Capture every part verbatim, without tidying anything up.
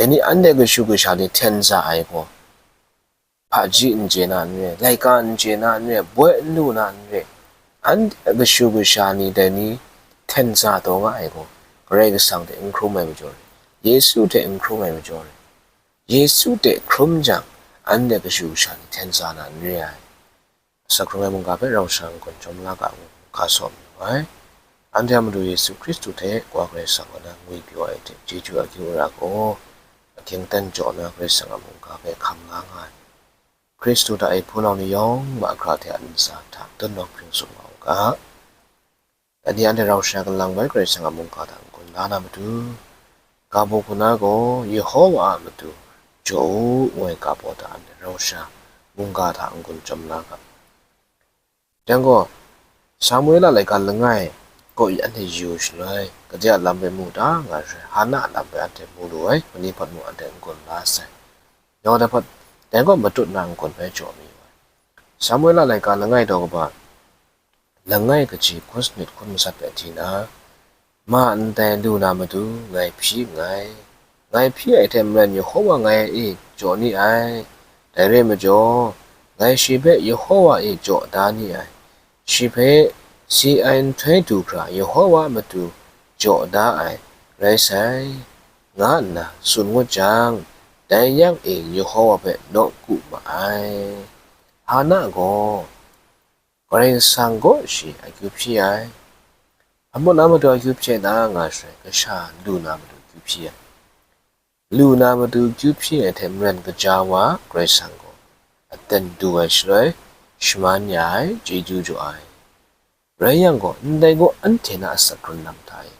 Dai ni anhte kashu kasha ni hten sa ai gaw, hpaji n chye na n re, laika n chye na n re, boi n lu na n re, anhte a kashu kasha ni dai ni hten sa taw nga ai gaw, Karai Kasang hte n hkrum ai majaw re, Yesu hte n hkrum ai majaw re, Yesu hte hkrum jang, anhte kashu kasha ni hten sa na n re ai. Asak hkrung ai mungga hpe rau sha n-gun chyawm la ga ngu hka saw mayu ai. Anhte a Madu Yesu Hkristu hte Wa Karai Kasang kaw na ngwi pyaw ai hte chyeju akyu ara gaw, ahkying aten jaw na Karai Kasang a mungga hpe hkam nga nga ai. Hkristu hta e hpunau ni yawng mahkra hte a ntsa hta tut nawng hpring tsun nga u ga. Dai ni anhte rau sha kalang bai Karai Kasang a mungga hta n-gun la na matu, ga baw hku na gaw Yehowa a matu jaw u, ngu ai ga baw hta anhte rau sha mungga hta n-gun chyawm la ga. Yang gaw, Samuela laika langai kaw e anhte yu shaloi, gade a lam bai mu ta nga sai, Hana a lam bai anhte mu lu ai, mani hpawt mung anhte n-gun la sai. Yawng dai hpawt, dai gaw matut na n-gun bai jaw mi ai. Samuela laika langai daw kaba, langai kaji hkun sanit hkun masat bai di na, Ma ndai lu na matu ngai hpyi nngai. Ngai hpyi ai hte maren Yehowa ngai a e jaw ni ai. Dai re ai majaw, ngai shi hpe Yehowa e jaw da ni ai. Shi hpe si ai nhtoi du hkra Yehowa a matu jaw da ai rai sai, nga nna tsun ngut jang, dai yang e Yehowa hpe nawku ma ai. Hana gaw Karai Kasang gaw shi akyu hpyi ai. Hpa mung na matu akyu hpyi ai ta nga sai, kasha lu na matu akyu hpyi ai. Lu na matu akyu hpyi ai hte maren kaja wa Karai Kasang gaw aten du ai shaloi, shaman ya ai, chyeju jaw ai. Rai yang gaw, ndai gaw anhte na asak hkrun lam hta e,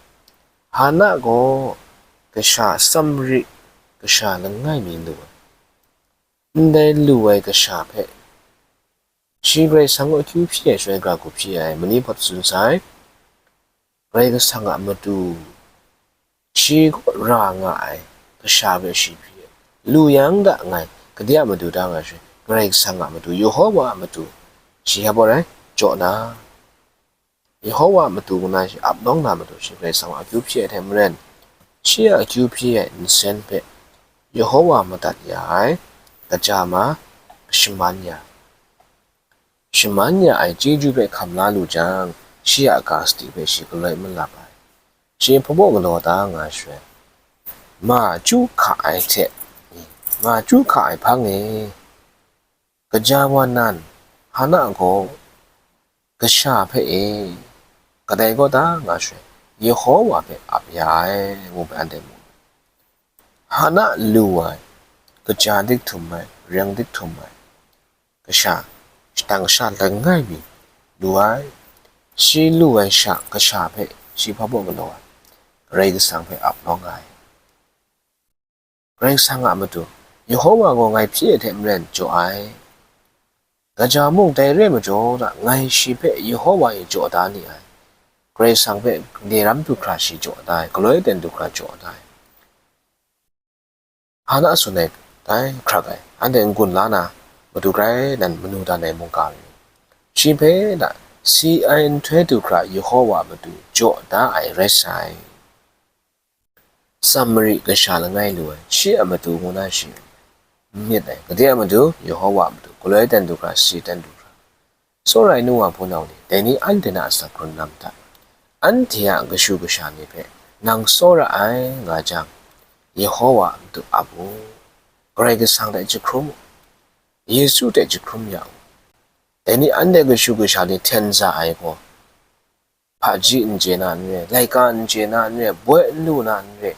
Hana gaw kasha Samari kasha langai mi lu ai. Ndai lu ai kasha hpe, shi Karai Kasang gaw akyu hpyi ai shaloi, gara hku hpyi ai, mani hpawt tsun sai, Karai Kasang a matu, shi kaw ra nga ai kasha hpe shi hpyi ai. Lu yang da ngai, gade a matu da nga sai, Karai Kasang a matu, Yehowa a matu, shi hpa rai jaw na, Yehowa a matu ngu na shi ap nawng na matu shi Karai Kasang a akyu hpyi ai hte maren, shi a akyu hpyi ai nsen hpe Yehowa madat ya ai, kaja ma, shaman ya, shaman ya ai chyeju hpe hkam la lu jang, shi a ga sadi hpe shi galoi malap ai. Shi hpa baw galaw da nga sai, ma chyu hka ai hte, ma chyu hka ai hpang e, kaja wa nan, Hana gaw kasha hpe e, kadai kaw ta nga sai, Yehowa hpe ap ya ai, ngu bai anhte mu. Hana lu ai, kaja dik htum ai, reng dik htum ai, kasha, shadang sha langai mi lu ai, shi lu ai sha, kasha hpe shi hpa baw galaw ai, Karai Kasang hpe ap nawng ai. Karai Kasang a matu, Yehowa gaw ngai hpyi ai hte maren jaw ai. Kaja mung dai re ai majaw, ngai shi hpe Yehowa e jaw da ni ai. Karai Kasang hpe gade ram du hkra shi jaw da ai, galoi ten du hkra jaw da ai. Hana tsun ai, dai hkrak ai, anhte n-gun la na, madu grai nan manu dan ai mungga ni, shi hpe na si ai nhtoi du hkra Yehowa a matu jaw da ai rai sai. Samari kasha langai lu ai, shi a matu ngu na shi n myit ai, gade a matu, Yehowa a matu, galoi ten du hkra, si ten du hkra. Tsawra ai nu wa hpunau ni, dai ni anhte na asak hkrun lam hta, anhte a kashu kasha ni hpe, nang tsawra ai, nga jang, Yehowa a matu ap u, Karai Kasang hte jahkrum u, Yesu hte jahkrum ya u. Dai ni anhte kashu kasha ni hten sa ai gaw, hpaji n chye na n re, laika n chye na n re, boi n lu na n re,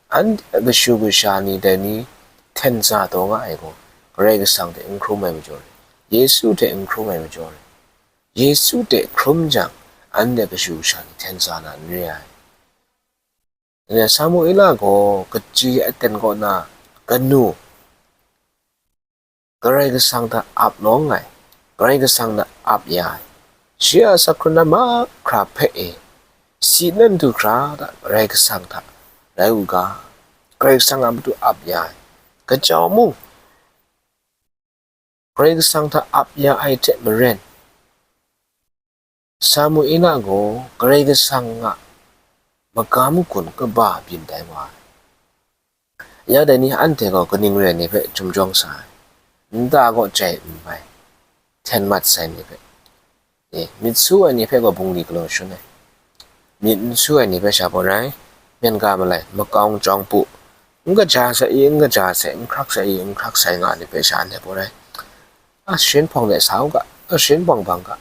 anhte a kashu kasha ni dai ni hten sa taw nga ai gaw, Karai Kasang hte n hkrum ai majaw re, Yesu hte n hkrum ai majaw re, Yesu hte hkrum jang, anhte a kashu kasha ni hten sa na n re ai. Samuela gaw kaji aten kaw na kanu Karai Kasang hta ap nawng ai, Karai Kasang hta ap ya ai, shi a asak hkrun lam mahkra hpe e, si nan du hkra hta Karai Kasang hta rai u ga, Karai Kasang a matu ap ya ai, kacau mung, Karai Kasang hta ap ya ai hte maren, Samuela gaw Karai Kasang a magam gun kaba byin tai wa ai. Ya dai ni anhte gaw kaning re ai ni hpe chyum jawng sa ai, nta kaw jai n mai, hten mat sai ni hpe, e, myit su ai ni hpe gaw bungli galaw shangun ai, myit n su ai ni hpe sha pawt rai, myen ga malai, makau chyawng pu, n kaja sai i, n kaja sai, n hkrak sai i, n hkrak sai nga ai ni hpe sha anhte pawt rai, a sharin hpawng de sa u ga, a sharin hpawng bang ga,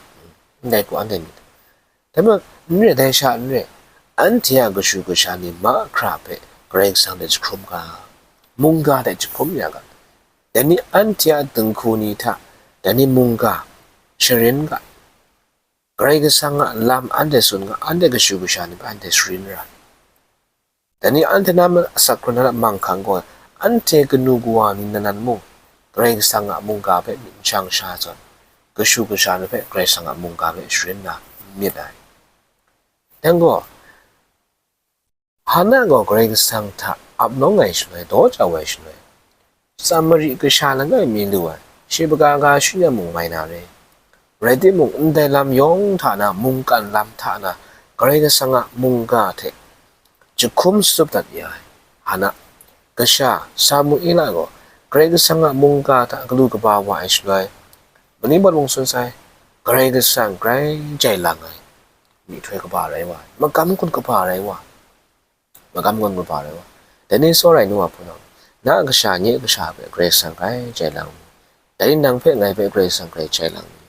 ndai hku anhte myit. Dai majaw, n re, dai sha n re, anhte a kashu kasha ni mahkra hpe Karai Kasang hte jahkrum ga, mungga hte jahkrum ya ga, dai ni anhte a dinghku ni hta, dai ni mungga, sharin ga, Karai Kasang a lam anhte tsun ga, anhte kashu kasha ni hpe anhte sharin ra. Dai ni anhte na asak hkrun na a manghkang gaw, anhte kanu kawa ni nan nan mung, Karai Kasang a mungga hpe myit n shang sha ai zawn, kashu kasha ni hpe Karai Kasang a mungga hpe sharin na n myit ai. Dai gaw, Hana gaw Karai Kasang hta ap nawng ai shaloi, daw jau ai shaloi, Samari kasha langai mi lu ai, shi kaga shin yang mung mai na re. Rai timung, ndai lam yawng hta na, mungkan lam hta na, Karai Kasang a mungga hte jahkrum shatup dat ya ai. Hana, kasha Samuela gaw Karai Kasang a mungga hta galu kaba wa ai shaloi, mani mat mung tsun sai, Karai Kasang grai jai lang ai, myihtoi kaba rai wa ai, magam gun kaba rai wa ai. Magam gun kaba rai wa. Dai ni tsawra ai nu wa hpunau, na a kasha, nye a kasha hpe Karai Kasang grai jai lang mu. Dai ni nang hpe, ngai hpe Karai Kasang grai jai lang mu.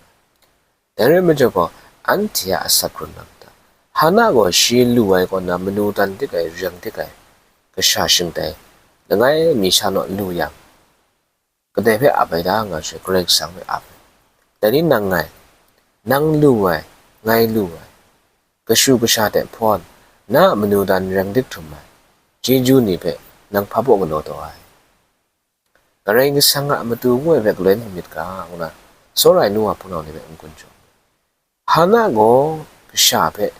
Dai rai majaw gaw, anhte a asak hkrun lam hta, Hana gaw shi lu ai kaw na manu dan dik ai, reng dik ai, kasha shingtai, langai mi sha naw lu yang, kadai hpe ap ai ta nga shaloi, Karai Kasang hpe ap ai. Dai ni nang ngai, nang lu ai, ngai lu ai, kashu kasha hte hpawn, na a manu dan reng dik htum ai, chyeju ni hpe nang hpa baw galaw taw ai. Karai Kasang a matu ngu ai hpe galoi n myit ga, ngu na, tsawra ai nu wa hpunau ni hpe n-gun jaw. Hana gaw kasha hpe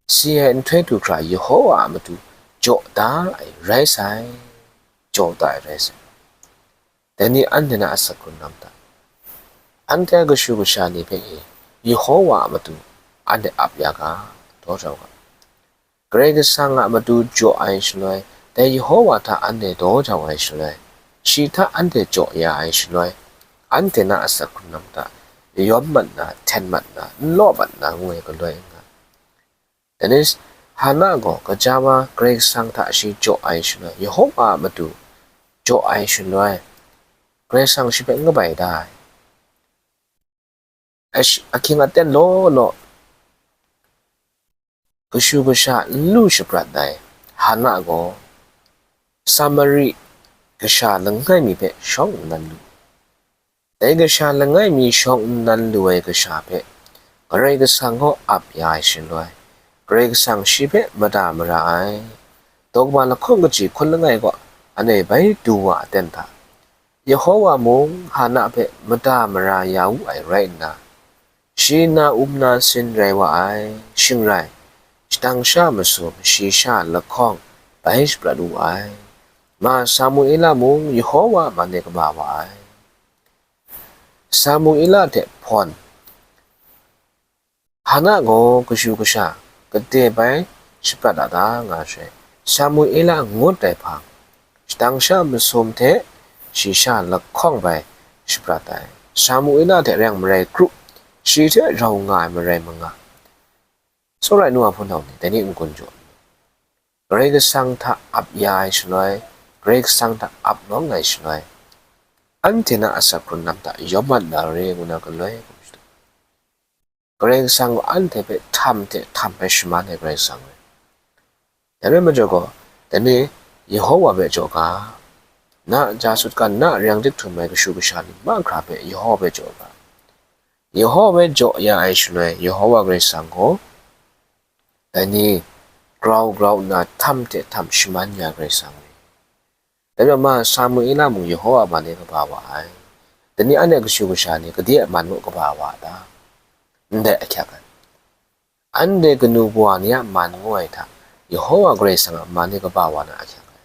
si ai nhtoi du hkra Yehowa a matu jaw da ai rai sai, jaw da ai rai sai. Dai ni anhte na asak hkrun lam hta, anhte a kashu kasha ni hpe e, Yehowa a matu anhte ap ya ga, daw jau ga. Karai Kasang a matu jaw ai shaloi, dai Yehowa hta anhte daw jau ai shaloi, shi hta anhte jaw ya ai shaloi, anhte na asak hkrun lam hta, yawm mat na, hten mat na, n law mat na ngu ai galoi n nga. Dai ni, Hana gaw kaja wa Karai Kasang hta shi jaw ai shaloi, Yehowa a matu jaw ai shaloi, Karai Kasang shi hpe n kabai da ai. Ash-, ahkying aten law law, kashu kasha n lu shaprat ai Hana gaw, Samari kasha langai mi hpe shawng nnan lu. Dai kasha langai mi shawng nnan lu ai kasha hpe Karai Kasang gaw ap ya ai shaloi, Karai Kasang shi hpe mada mara ai. Daw kaba lahkawng kaji hkun langai gaw, anhte bai du wa aten hta, Yehowa mung Hana hpe mada mara ya wu ai rai nna, shi na um na sin rai wa ai, shing rai, shadang sha masum, shi sha lahkawng bai shaprat wu ai. Ma Samuela mung Yehowa a man e kaba wa ai. Samuela hte hpawn, Hana gaw kashu kasha kade bai shaprat a ta nga sai, Samuela ngut ai hpang, shadang sha masum hte shi sha lahkawng bai shaprat ai. Samuela hte reng marai kru, shi hte rau nga ai marai manga. Tsawra ai nu wa hpunau ni, dai ni n-gun jaw. Karai Kasang hta ap ya ai shaloi, Karai Kasang hta ap nawng ai shaloi, anhte na asak hkrun lam hta yawm mat na re ngu na galoi hkum shadu. Karai Kasang gaw anhte hpe htam hte htam bai shaman ai Karai Kasang rai. Dai rai majaw gaw, dai ni Yehowa hpe jaw ga, na a ja sutgan, na a reng dik htum ai kashu kasha ni mahkra hpe Yehowa hpe jaw ga. Yehowa hpe jaw ya ai shaloi, Yehowa Karai Kasang gaw, dai ni grau grau nna htam hte htam shaman ya Karai Kasang rai. Dai majaw ma Samuela mung Yehowa a man e kaba wa ai. Dai ni anhte kashu kasha ni kade a man mung kaba wa a ta? Ndai ahkyak ai. Anhte kanu kawa ni a man ngu ai hta, Yehowa Karai Kasang a man e kaba wa na ahkyak ai.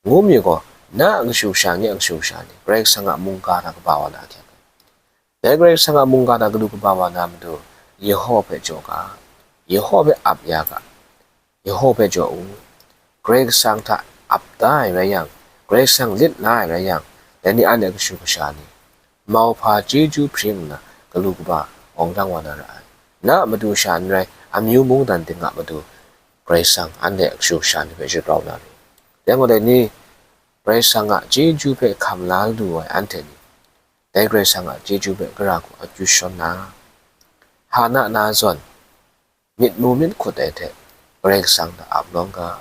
Ngu mi gaw, na a kashu kasha, nye a kashu kasha ni, Karai Kasang a mungga hta kaba wa na ahkyak ai. Dai Karai Kasang a mungga hta galu kaba wa na matu, Yehowa hpe jaw ga, Yehowa hpe ap ya ga, Yehowa hpe jaw u, Karai Kasang hta ap da ai rai yang, Karai Kasang lit la ai rai yang, dai ni anhte kashu kasha ni, mauhpa chyeju hpring nna galu kaba awng dang wa na ra ai. Na a matu sha n rai, amyu mungdan ting a matu Karai Kasang anhte kashu kasha ni hpe shagrau na ri. Dai gaw dai ni, Karai Kasang a chyeju hpe hkam la lu ai anhte ni, dai Karai Kasang a chyeju hpe gara hku akyu shawn na, Hana na zawn myit mu myit hkut ai hte Karai Kasang hta ap lawng ga.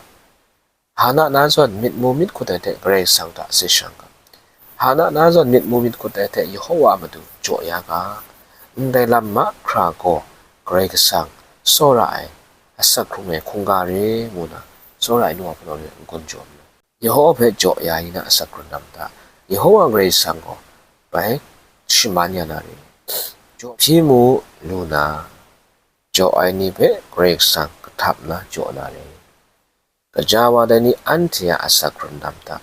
Hana na zawn myit mu myit hkut ai hte Karai Kasang hta sit shang ga. Hana na zawn myit mu myit hkut ai hte Yehowa a matu jaw ya ga. Ndai lam mahkra gaw Karai Kasang tsawra ai asak hkrung ai hkungga re ngu na, tsawra ai nu wa hpunau ni n-gun jaw nna, Yehowa hpe jaw ya ai ni na asak hkrun lam hta, Yehowa Karai Kasang gaw bai shaman ya na re. Jaw hpyi mu lu na, jaw ai ni hpe Karai Kasang kahtap na jaw na re. Gaja wa dai ni anhte a asak hkrun lam hta,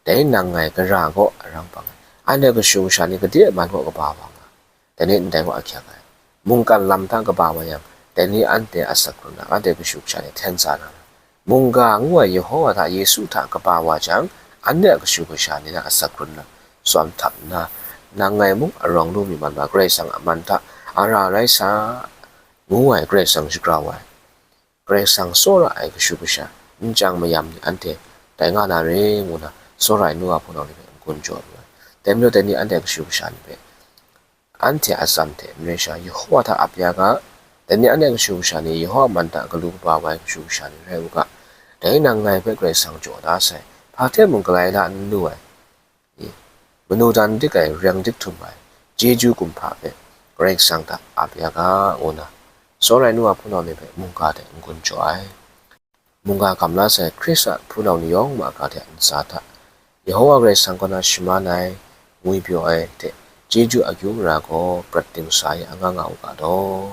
dai nang ngai gara gaw arang bang ai, anhte kashu kasha ni gade a man gaw kaba wa nga, dai ni ndai gaw ahkyak ai. Mungkan lam hta kaba wa yang, dai ni anhte a asak hkrun lam, anhte kashu kasha ni hten tsa na ra. Mungga ngu ai Yehowa hta Yesu hta kaba wa jang, anhte a kashu kasha ni na asak hkrun lam tsawm htap nna, nang ngai mung arawng lu mi man wa Karai Kasang a man hta ara rai sa, ngu ai Karai Kasang shagrau ai. Karai Kasang tsawra ai kashu kasha, n chyang mayam ni anhte tai nga na re ngu na, tsawra ai nu wa hpunau ni hpe n-gun jaw lu ai. Dai majaw dai ni anhte a kashu kasha ni hpe, anhte a atsam hte n rai sha, Yehowa hta ap ya ga, dai ni anhte a kashu kasha ni Yehowa man hta galu kaba wa ai kashu kasha ni rai u ga, dai nang ngai hpe Karai Kasang jaw da sai, hpa hte mung galai la n lu ai, i, manu dan dik ai, reng dik htum ai, chyeju kumhpa hpe Karai Kasang hta ap ya ga, ngu na, tsawra ai nu wa hpunau ni hpe mungga hte n-gun jaw ai. Mungga kam la sai Hkristu a hpunau ni yawng ma ga hte ntsa hta, Yehowa Karai Kasang kaw na shaman ai, ngwipyaw ai hte chyeju akyu mara gaw prat dingsa e anga nga u ga law.